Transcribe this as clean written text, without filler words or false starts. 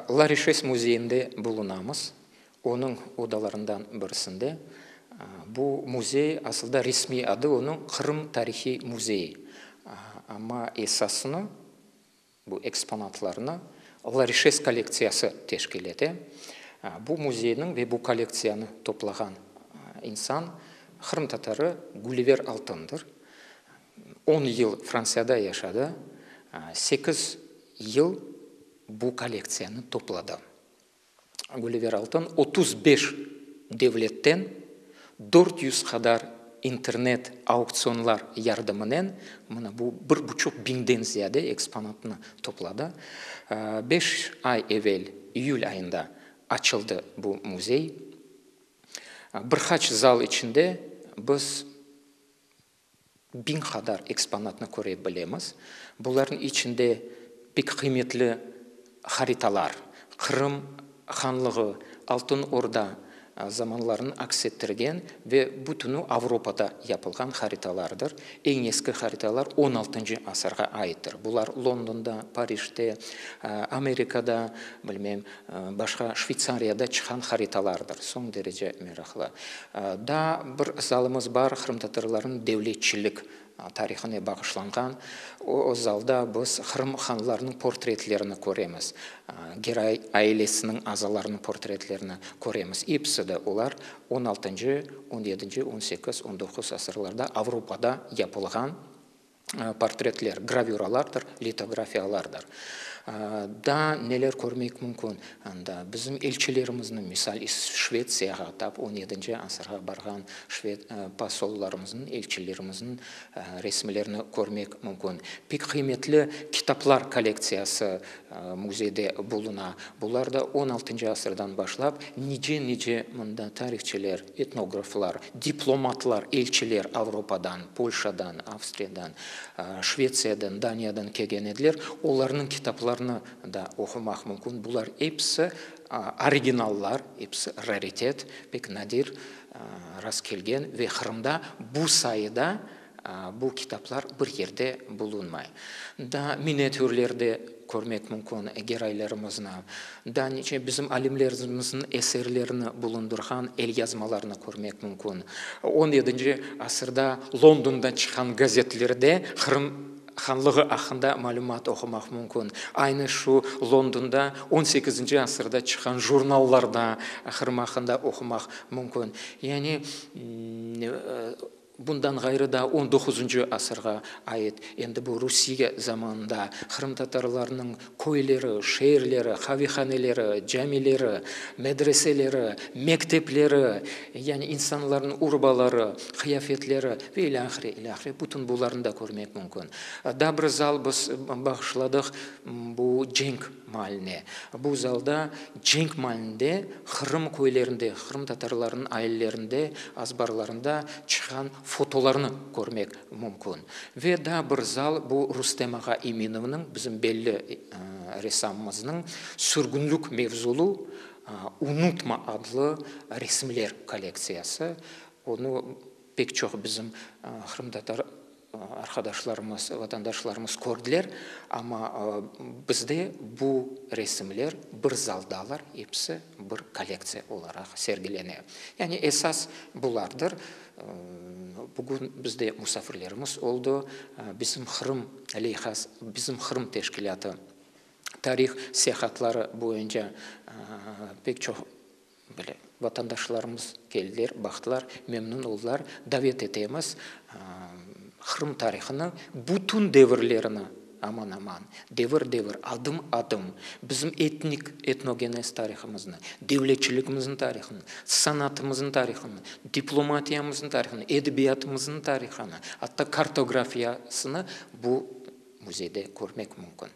Larişes müzeyinde bulunamız, onıñ odalarından birisinde. Bu müzey, asılda resmiy adı onıñ Qırım tarihiy müzeyi, amma esasını, bu eksponatlarnı Larişes kollektsiyası teşkil ete. Bu müzeyniñ ve bu kollektsiyanı toplağan insan qırımtatarı Güliver Altındır. On yıl Fransiyada yaşadı, sekiz yıl bu kollektsiyanı topladı. Güliver Altın 35 devletten 400 qadar internet auktsionlar yardımınen mına bu bir buçuq biñden ziyade eksponatnı topladı. Beş ay evel, iyül ayında açıldı bu müzey. Bir qaç zal içinde biz biñ qadar eksponatnı köre bilemiz. Bularnıñ içinde pek qıymetli haritalar, Qırım hanlığı, Altın Orda zamanlarını aks ettirgen ve bütünü Avropada yapılğan haritalardır. Eñ eski haritalar on altıncı asırğa aittir. Bular Londonda, Parijde, Amerikada, bilmem, başqa Şveytsariyada çıqqan haritalardır. Soñ derece meraqlı. Daa bir zalımız bar, qırımtatarlarnıñ devletçilik tarihine bağışlanğan. O zalda biz Qırım hanlarınıñ portretlerini köremiz, Geray ailesiniñ azalarınıñ portretlerini köremiz. Episi de olar on altıncı, on yedinci, on sekiz, on doquz asırlarda Avropada yapılğan portretler, gravüralardır, litografiyalardır. Daa neler körmek mümkün anda? Bizim elçilerimizniñ, misal, Şvetsiyağa tap on yedinci asırğa barğan şved posollarımıznıñ, elçilerimizniñ resimlerini körmek mümkün. Pek qıymetli kitaplar kollektsiyası müzeyde buluna. Bular da on altıncı asırdan başlap nice-nice mında tarihçiler, etnograflar, diplomatlar, elçiler Avropadan, Polşadan, Avstriyadan, Şvetsiyadan, Daniyadan kelgen ediler. Olarnıñ kitaplarını da oqumaq mümkün. Bular episi originallar, episi raritet, pek nadir rastkelgen ve Qırımda bu sayıda bu kitaplar bir yerde bulunmay. Daa miniatürlerde körmek mümkün Geraylarımıznı, daa nice bizim alimlerimizniñ eserlerini bulundırğan elyazmalarnı körmek mümkün. On yedinci asırda Londonda çıqqan gazetlerde Qırım hanlığı aqqında malümat oqumaq mümkün. Aynı şu Londonda on sekizinci asırda çıqqan jurnallarda Qırım aqqında oqumaq mümkün. Yani, Bundan ğayrı daa on doquzıncı asırğa ait, endi bu Rusiye zamanında qırımtatarlarnıñ köyleri, şeerleri, qavehaneleri, camileri, medreseleri, mektepleri, yani insanlarnıñ urbaları, qıyafetleri ve ilâhre, ilâhre, bütün bularnı da körmek mümkün. Daa bir zal biz bağışladıq bu cenk maaline. Bu zalda cenk maalinde Qırım köylerinde, qırımtatarlarnıñ ailelerinde, azbarlarında çıqqan fotolarnı körmek mümkün. Ve daa bir zal, bu Rustem ağa Eminovnıñ, bizim belli ressamımıznıñ sürgünlik mevzulı Unutma adlı resimler kollektsiyası. Onı pek çoq bizim qırımtatar Arqadaşlarımız, vatandaşlarımız kördiler, amma bizde bu resimler bir zaldalar, episi bir kollektsiya olaraq sergilene. Yani esas bulardır. Bugün bizde musafirlerimiz oldı, Bizim Qırım leyhası, Bizim Qırım teşkilâtı tarih seyahatları boyunca pek çoq Böyle vatandaşlarımız keldiler, baqtılar, memnün oldılar. Davet etemiz, Qırım tarihınıñ bütün devirlerini, aman-aman, devir-devir, adım-adım, bizim etnik, etnogenez tarihımıznı, devletçiligimizniñ tarihını, sanatımıznıñ tarihını, diplomatiyamıznıñ tarihını, edebiyatımıznıñ tarihını, atta kartografiyasını bu müzeyde körmek mümkün.